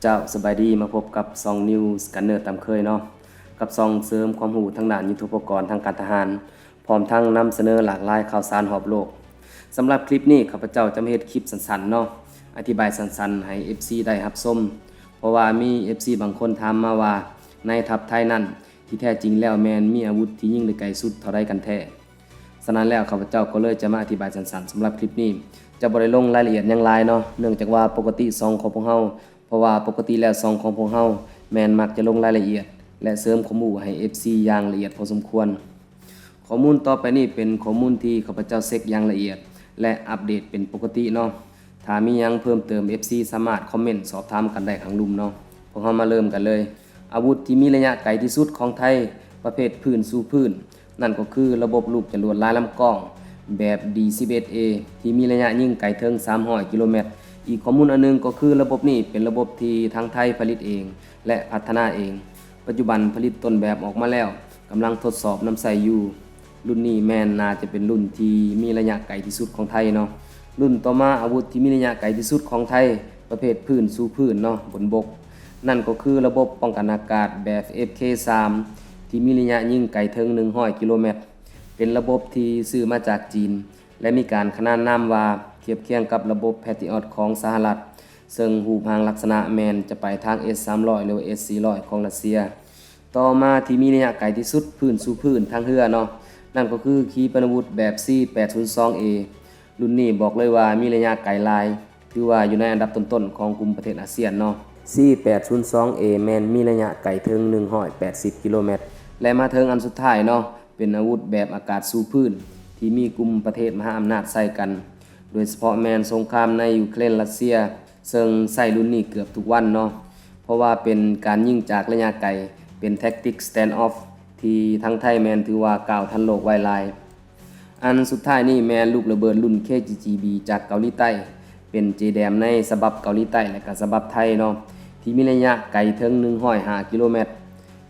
ເຈົ້າ ສະບາຍດີ ມາພົບກັບຊ່ອງ News Gunner ຕາມເຄີຍເນາະ ກັບຊ່ອງເສີມຄວາມຮູ້ທາງດ້ານຍຸດໂທປະກອນທາງການທະຫານ ພ້ອມທັງນຳສະເໜີຫຼາກຫຼາຍຂ່າວສານຮອບໂລກ. ສຳລັບຄລິບນີ້ ຂ້າພະເຈົ້າຈະມາເຮັດຄລິບສັ້ນໆເນາະ ອະທິບາຍສັ້ນໆໃຫ້ເອັຟຊີໄດ້ຮັບຊົມ ເພາະວ່າມີເອັຟຊີບາງຄົນຖາມມາວ່າ ໃນທັບໄທນັ້ນ ທີ່ແທ້ຈິງແລ້ວແມ່ນມີອາວຸດທີ່ຍິງໄດ້ໄກສຸດເທົ່າໃດກັນແທ້? ສະນັ້ນແລ້ວ ຂ້າພະເຈົ້າກໍເລີຍຈະມາອະທິບາຍສັ້ນໆ ສຳລັບຄລິບນີ້ ຈະບໍ່ໄດ້ລົງລາຍລະອຽດຫຍັງຫຼາຍເນາະ ເນື່ອງຈາກວ່າປົກກະຕິຊ່ອງຂອງພວກເຮົາ ເພາະວ່າປົກກະຕິແລ້ວຊ່ອງຂອງພວກເຮົາແມ່ນມັກຈະລົງລາຍລະອຽດ ແລະ ເສີມຄວາມຮູ້ໃຫ້ເອັຟຊີຢ່າງລະອຽດພໍສົມຄວນ. ຂໍ້ມູນຕໍ່ໄປນີ້ເປັນຂໍ້ມູນທີ່ຂ້າພະເຈົ້າເຊັກຢ່າງລະອຽດ ແລະ ອັບເດດເປັນປົກກະຕິເນາະ. ຖ້າມີຫຍັງເພີ່ມເຕີມ ເອັຟຊີສາມາດຄອມເມັນສອບຖາມກັນໄດ້ຂ້າງລຸ່ມເນາະ. ພວກເຮົາມາເລີ່ມກັນເລີຍ. ອາວຸດທີ່ມີໄລຍະໄກທີ່ສຸດຂອງໄທ ປະເພດພື້ນສູ່ພື້ນ ນັ້ນກໍຄືລະບົບລູກຈະຫຼວດຫຼາຍລຳກ້ອງ ແບບ ດີສິບເອັດເອ ທີ່ມີໄລຍະຍິງໄກເຖິງສາມຮ້ອຍກິໂລແມັດ. ອີກຂໍ້ມູນອັນໜຶ່ງກໍຄືລະບົບນີ້ເປັນລະບົບທີ່ທາງໄທຜະລິດເອງ ແລະ ພັດທະນາເອງ. ປັດຈຸບັນຜະລິດຕົ້ນແບບອອກມາແລ້ວ ກຳລັງທົດສອບນຳໃຊ້ຢູ່. ລຸ້ນນີ້ແມ່ນໜ້າຈະເປັນລຸ້ນທີ່ມີໄລຍະໄກທີ່ສຸດຂອງໄທເນາະ. ລຸ້ນຕໍ່ມາ ອາວຸດທີ່ມີໄລຍະໄກທີ່ສຸດຂອງໄທ ປະເພດພື້ນສູ່ພື້ນເນາະ ບົນບົກ ນັ້ນກໍຄືລະບົບປ້ອງກັນອາກາດແບບ ເອັຟເຄສາມ ທີ່ມີໄລຍະຍິງໄກເຖິງໜຶ່ງຮ້ອຍກິໂລແມັດ. ເປັນລະບົບທີ່ຊື້ມາຈາກຈີນ ແລະ ມີການຂະໜານນາມວ່າທຽບຄຽງກັບລະບົບ Patriot ຂອງສະຫະລັດ ເຊິ່ງຮູບຮ່າງລັກສະນະແມ່ນຈະໄປທາງ ເອສສາມຮ້ອຍ ຫຼືວ່າ ເອສສີ່ຮ້ອຍ ຂອງຣັດເຊຍ. ຕໍ່ມາທີ່ມີໄລຍະໄກທີ່ສຸດພື້ນສູ່ພື້ນທາງເຮືອເນາະ ນັ້ນກໍຄືຂີປະນາວຸດແບບ ຊີແປດສູນສອງເອ ລຸ້ນນີ້ບອກເລີຍວ່າມີໄລຍະໄກຫຼາຍ ຖືວ່າຢູ່ໃນອັນດັບຕົ້ນໆຂອງກຸ່ມປະເທດອາຊຽນເນາະ. ຊີແປດສູນສອງເອ ແມ່ນມີໄລຍະໄກເຖິງໜຶ່ງຮ້ອຍແປດສິບກິໂລແມັດ. ແລະ ມາເຖິງອັນສຸດທ້າຍເນາະ ເປັນອາວຸດແບບອາກາດສູ່ພື້ນ ທີ່ມີກຸ່ມປະເທດມະຫາອຳນາດໃຊ້ກັນ ໂດຍສະເພາະແມ່ນສົງຄາມໃນຢູເຄຣນ-ຣັດເຊຍ ເຊິ່ງໃຊ້ລຸ້ນນີ້ເກືອບທຸກວັນເນາະ ເພາະວ່າເປັນການຍິງຈາກໄລຍະໄກ ເປັນ tactic standoff ທີ່ທາງໄທແມ່ນຖືວ່າກ້າວທັນໂລກໄວຫຼາຍ. ອັນສຸດທ້າຍນີ້ແມ່ນລູກລະເບີດລຸ້ນ ເຄຈີຈີບີ ຈາກເກົາຫຼີໃຕ້ ເປັນເຈແດມໃນສະບັບເກົາຫຼີໃຕ້ ແລະ ກະສະບັບໄທເນາະ ທີ່ມີໄລຍະໄກເຖິງໜຶ່ງຮ້ອຍຫ້າກິໂລແມັດ.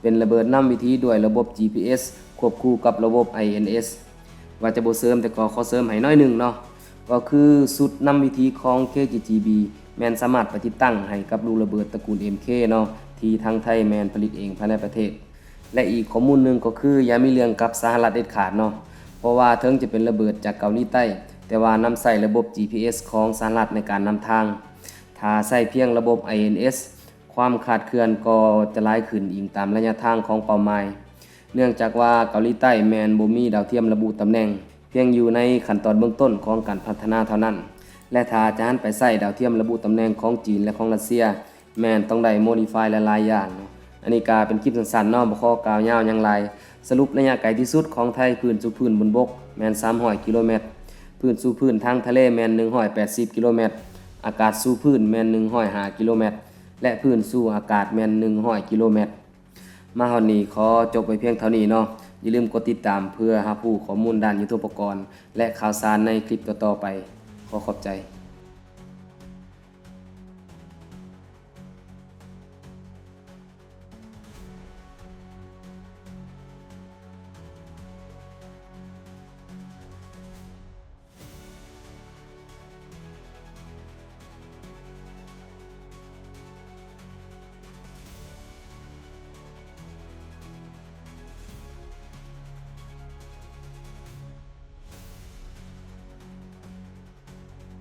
ເປັນລະເບີດນຳວິທີດ້ວຍລະບົບ ຈີພີເອັສ ຄວບຄູ່ກັບລະບົບ ໄອເອັນເອັສ. ວ່າຈະບໍ່ເສີມ ແຕ່ກໍຂໍເສີມໃຫ້ໜ້ອຍໜຶ່ງເນາະ ກໍຄືຊຸດນຳວິທີຂອງ ເຄຈີຈີບີ ແມ່ນສາມາດໄປຕິດຕັ້ງໃຫ້ກັບລູກລະເບີດຕະກູນ ເອັມເຄ ເນາະ ທີ່ທາງໄທແມ່ນຜະລິດເອງພາຍໃນປະເທດ. ແລະ ອີກຂໍ້ມູນໜຶ່ງກໍຄື ຢ່າມີເລື່ອງກັບສະຫະລັດເດັດຂາດເນາະ ເພາະວ່າເຖິງຈະເປັນລະເບີດຈາກເກົາຫຼີໃຕ້ ແຕ່ວ່ານຳໃຊ້ລະບົບ ຈີພີເອັສ ຂອງສະຫະລັດໃນການນຳທາງ. ຖ້າໃຊ້ພຽງລະບົບ ໄອເອັນເອັສ ຄວາມຄາດເຄື່ອນກໍຈະຫຼາຍຂຶ້ນອີງຕາມໄລຍະທາງຂອງເປົ້າໝາຍ. ເນື່ອງຈາກວ່າເກົາຫຼີໃຕ້ແມ່ນບໍ່ມີດາວທຽມລະບຸຕຳແໜ່ງ, ພຽງຢູ່ໃນຂັ້ນຕອນເບື້ອງຕົ້ນຂອງການພັດທະນາເທົ່ານັ້ນ ແລະ ຖ້າຈະຫັນໄປໃຊ້ດາວທຽມລະບຸຕຳແໜ່ງຂອງຈີນ ແລະ ຂອງຣັດເຊຍ ແມ່ນຕ້ອງໄດ້ໂມດີຟາຍຫຼາຍໆຢ່າງ. ອັນນີ້ກະເປັນຄລິບສັ້ນໆເນາະ, ບໍ່ຂໍກ່າວຍາວຫຍັງຫຼາຍ. ສະຫຼຸບໄລຍະໄກທີ່ສຸດຂອງໄທ ພື້ນສູ່ພື້ນບົນບົກ ແມ່ນສາມຮ້ອຍກິໂລແມັດ, ພື້ນສູ່ພື້ນທາງທະເລແມ່ນໜຶ່ງຮ້ອຍແປດສິບກິໂລແມັດ, ອາກາດສູ່ພື້ນແມ່ນໜຶ່ງຮ້ອຍຫ້າກິໂລແມັດ ແລະ ພື້ນສູ່ອາກາດແມ່ນໜຶ່ງຮ້ອຍກິໂລແມັດ. ມາຮອດນີ້ຂໍຈົບໄວ້ພຽງເທົ່ານີ້ເນາະ. ຢ່າລືມກົດຕິດຕາມເພື່ອຮັບຮູ້ຂໍ້ມູນດ້ານຍຸດໂທປະກອນ ແລະ ຂ່າວສານໃນຄລິບຕໍ່ໆໄປ. ຂໍຂອບໃຈ.